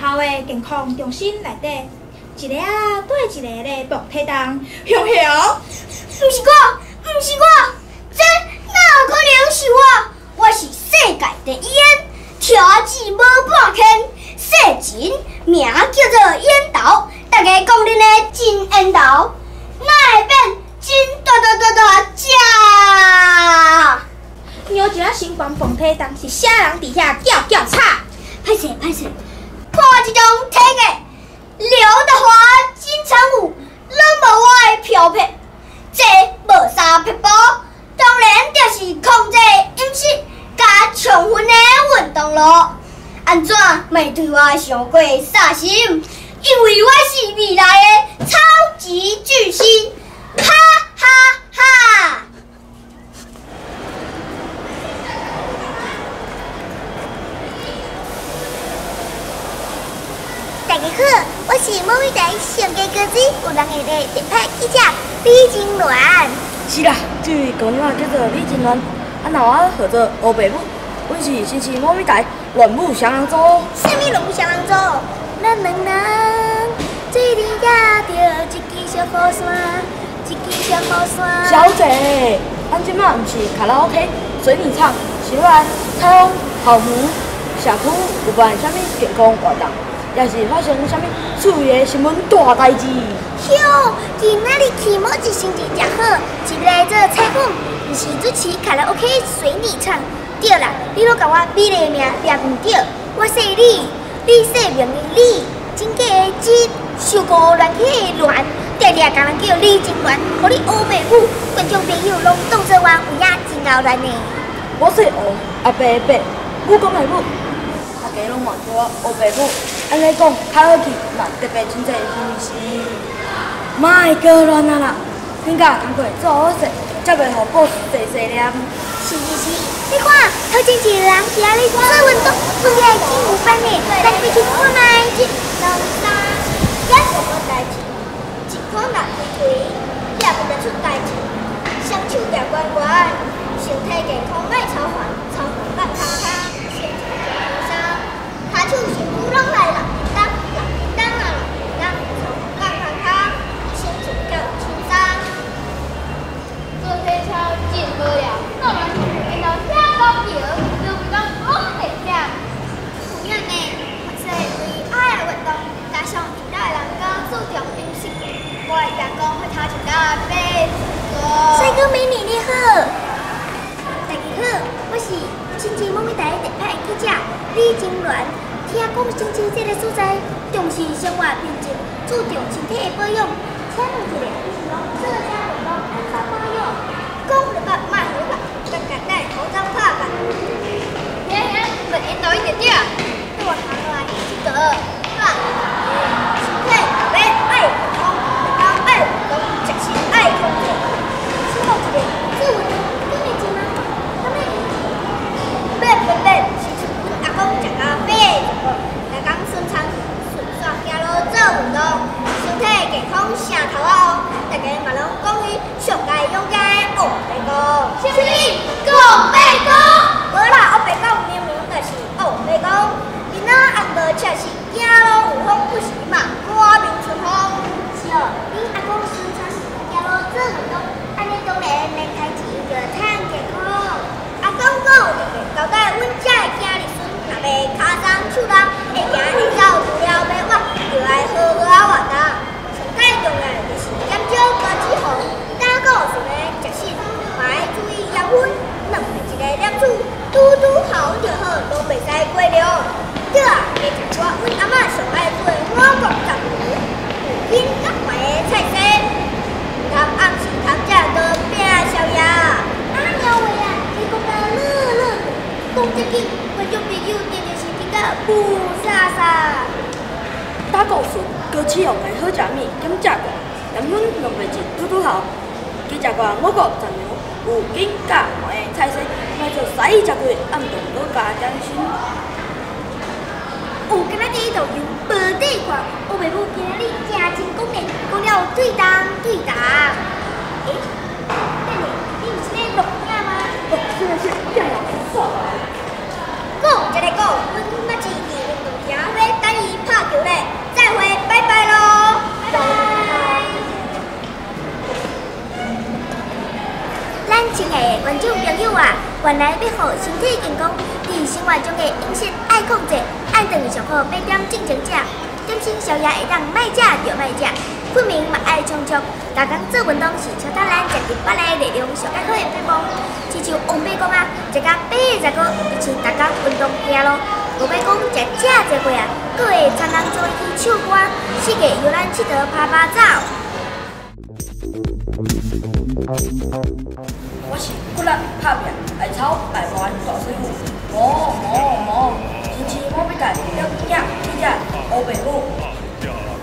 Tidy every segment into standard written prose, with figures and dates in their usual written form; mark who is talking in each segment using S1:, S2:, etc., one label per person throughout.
S1: 校的健康中心内底，一个仔缀一个咧磅体重，雄雄，
S2: 毋是我，毋是我，这哪有可能是我？我是世界第一的跳子无半天，姓陈，名叫做烟斗，大家讲恁的真缘投，哪会变真大大大大只？
S1: 娘一仔身悬磅体重是啥人伫遐叫叫吵？
S2: 歹势歹势，看我这种体格，刘德华、金城武拢无我的飘撇，这无啥撇步，当然就是控制饮食佮充分的运动咯。按怎莫对我伤过煞心，因为我是未来的超级巨星，哈哈哈！
S3: 大家好，我是某一台上加高水有人会的电拍记者李金鸾。
S4: 是啦，这位姑娘叫做李金鸾，啊，那我号做乌白母，阮是新市某一台乱舞双人组。
S3: 啥物乱舞双人组？咱两人做阵举著一支小雨伞，一支小雨伞。
S4: 小姐，咱这马毋是卡拉 OK，随你唱，是欲来彩虹校园社区有办啥物健康活动？也是发生啥物趣味的新闻大代志。
S3: 哟，今仔日起毛一心情诚好，一来做采访，毋是主持卡拉 OK 随你唱。对啦，你拢共我美丽的名念毋对，我姓李，李姓名的李，真假的真，受过乱起的乱，定定共人叫李金鸾，予你乌白母，观众朋友拢当做我有影真𠢕乱呢。
S4: 我姓吴，阿伯的伯，母公的母，大家拢嘛叫我乌白母。按呢讲较好记，嘛特别亲切，是毋是？莫阁乱啊啦！恁甲工课做好势，才袂予 boss 细细念。
S3: 是是是，你看头前一个人伫遐咧做运动，看起来真有范呢，咱过去看觅。
S2: 一、两、三，减无代志，一款人推推，也袂得出代志。双手举悬悬，身体健康莫操烦，操烦放空空，心情真轻松。跤手身躯拢来六叮当，六叮当啊六叮当，操烦放空空，心情较有轻松。
S5: 做体操真无聊，我嘛是见到遐高桥，就袂当讲会忝。
S2: 有影呢，凡势为爱的运动，加上因兜的人阁注重饮食，我会健康会头一工爬一
S3: 帅哥美女你好，大家好，我是新市某一台电拍记者李金鸾。听讲新市这个所在重视生活品质，注重身体的保养，请问一下，你是拢做啥运动，按怎保养？
S2: 讲就捌，莫胡来，简简单头鬃拍吧。
S5: 兄兄，问缘投一点点。
S2: 对我行来这个，啊，身体若要爱健康，逐工爱运动，食食爱控制。
S3: 请问一下，做运动敢会真麻烦？敢会
S2: 免免免，是像阮阿公食到80岁，逐工顺餐顺线行路做运动，身体健康成头仔乌，大家嘛拢讲伊上界勇敢的乌白公。
S5: 啥物？乌白公？
S2: 无啦，乌白公明明就是乌白公，囡仔红无赤是行路有风，不时嘛满面春风。
S3: 是哦，恁阿公顺餐行路做运动，按呢当然免开钱就趁健康。
S2: 阿公阁有特别交代阮遮的囝儿孙，若欲跤松手重，会行会走，除了欲活，就爱好好仔活动。上盖重要的就是减少高脂肪、胆固醇的食食，嘛爱注意盐分，两暝一个粒子，拄拄好就好，拢袂使过量。对啊，加食寡阮阿嬷上爱做的五谷杂粮，有筋佮糜的菜色，毋通暗时通食糕饼宵夜。
S3: 啊鸟话啊，你讲甲乐乐的，讲这紧，观众朋友定定是听甲雾煞煞。
S4: 胆固醇、高脂肪的好食物减食寡，盐分两袂一拄拄好，加食寡五谷杂粮，有筋佮糜的菜色，莫做西食贵，暗顿阁加点心。
S3: 哦，今仔日导游无底看，乌白母今仔日真成功呢，讲了对当对当。欸，等下，你毋是咧录影吗？
S4: 哦，是是，影也煞来。
S2: 讲一个讲，阮捌一伫运动场欲等伊拍
S3: 观众朋友啊，原來欲予身體健康，佇生活中的飲食愛控制，按頓上好八點進前食，點心宵夜會當莫食就莫食，困眠嘛愛充足，逐工做運動是超脫咱食入腹內熱量上較好的配方。親像王伯公啊，食甲80箍，伊是逐工運動行路，無欲講食遮濟貨啊，閣會參人做伙去唱歌，四界遊覽𨑨迌拍拍走。
S4: 我是骨力拍拚，愛操愛玩大師傅，無無無，親像無比大，了囝去食烏白母。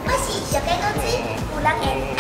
S3: 我是小雞公子，有人緣愛